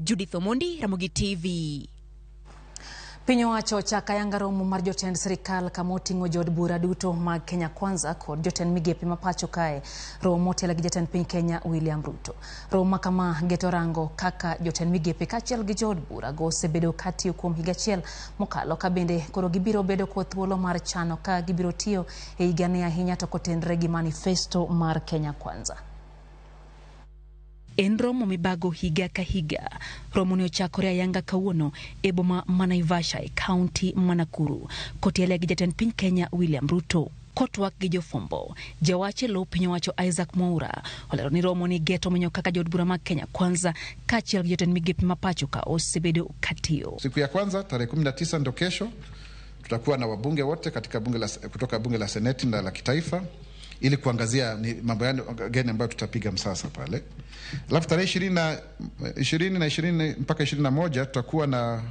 Judith Omondi, Ramogi TV. Piny owacho ochako ayanga romo mar jotend sirikal kama oting'o jood bura duto mag Kenya Kwanza kod jotend migepe ma pacho kae. Romo motelo gi jatend piny Kenya William Ruto. Romo ma kama geto rango kaka jotend migepe kaachiel gi jood bura go osebedo katiyo kuom higa achiel mokalo ka bende koro gibiro bedo kod thuolo mar chano ka gibiro tiyo e higani ahinya to kotenre gi manifesto mar Kenya Kwanza. En romo mibago higa ka higa. Romo ni ochakore ayanga kawuono e boma ma Naivasha e kaunti ma Nakuru. Kotiele gi jatend piny Kenya William Ruto. Kotwak gi jofwambo, jawach e lo piny owacho Isaac Mwaura olero ni romo ni geto menyo kaka jood bura mag Kenya Kwanza kaachiel gi jotend migepe ma pacho ka osebedo katiyo. Siku ya kwanza tarehe 19 ndo kesho, tutakuwa na wabunge wote katika bunge la, kutoka bunge la seneti na la kitaifa ili kuangazia ni mambo gani ambayo tutapiga msasa pale. Alafu tarehe 20 na 20 mpaka 21 tutakuwa na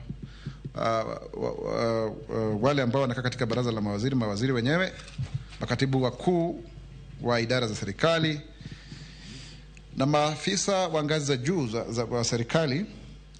wale ambao wanakaa katika baraza la mawaziri, mawaziri wenyewe, makatibu wakuu wa idara za serikali na maafisa wa ngazi za juu za wa serikali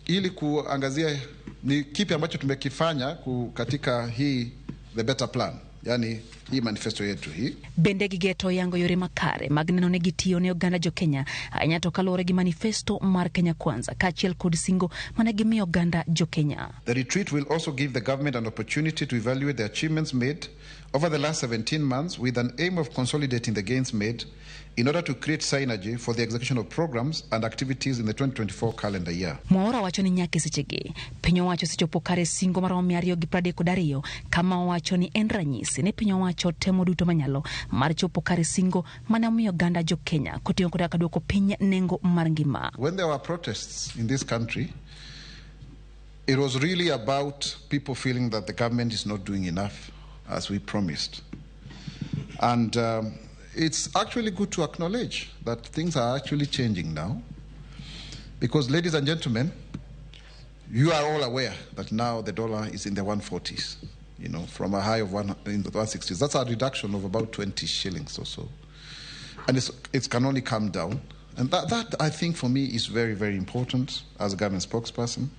ili kuangazia ni kipi ambacho tumekifanya katika hii the better plan, yani hii manifesto yetu hii. Bende gigeto yango yore makare mag neno ni gitiyo ne oganda jokenya ahinya to kaluwore gi manifesto mar Kenya Kwanza kaachiel kod singo mane gimiyo oganda jokenya. The retreat will also give the government an opportunity to evaluate the achievements made over the last 17 months with an aim of consolidating the gains made in order to create synergy for the execution of programs and activities in the 2024 calendar year. Mwaura wacho ni nyaka e sechegi piny owacho osechopo kare singo maromo 232 kama owacho ni en ranyisi ni piny owacho temo duto manyalo mar chopo kare singo mane omiyo oganda jokenya koting'o koda ka duoko piny nengo mar ngima. When there were protests in this country, it was really about people feeling that the government is not doing enough as we promised. And it's actually good to acknowledge that things are actually changing now. Because, ladies and gentlemen, you are all aware that now the dollar is in the 140s, from a high of one in the 160s. That's a reduction of about 20 shillings or so. And it can only come down. And that, I think, for me, is very, very important as a government spokesperson.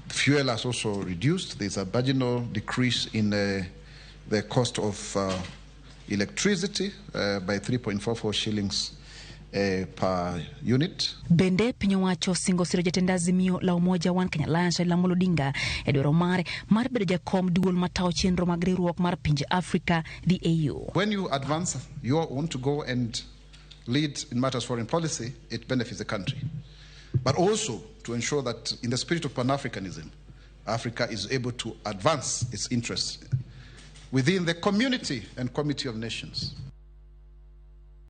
The fuel has also reduced. There's a marginal decrease in the cost of electricity by 3.44 shillings per unit. Bende piny owacho singo siro jatend Azimio la Umoja One Kenya Alliance Raila Amolo Odinga e dwaro mare mar bedo jakom duol matayo chenro mag riwruok mar pinje Afrika, the AU. When you advance your own to go and lead in matters foreign policy, it benefits the country. But also to ensure that in the spirit of Pan-Africanism, Africa is able to advance its interests within the community and committee of nations.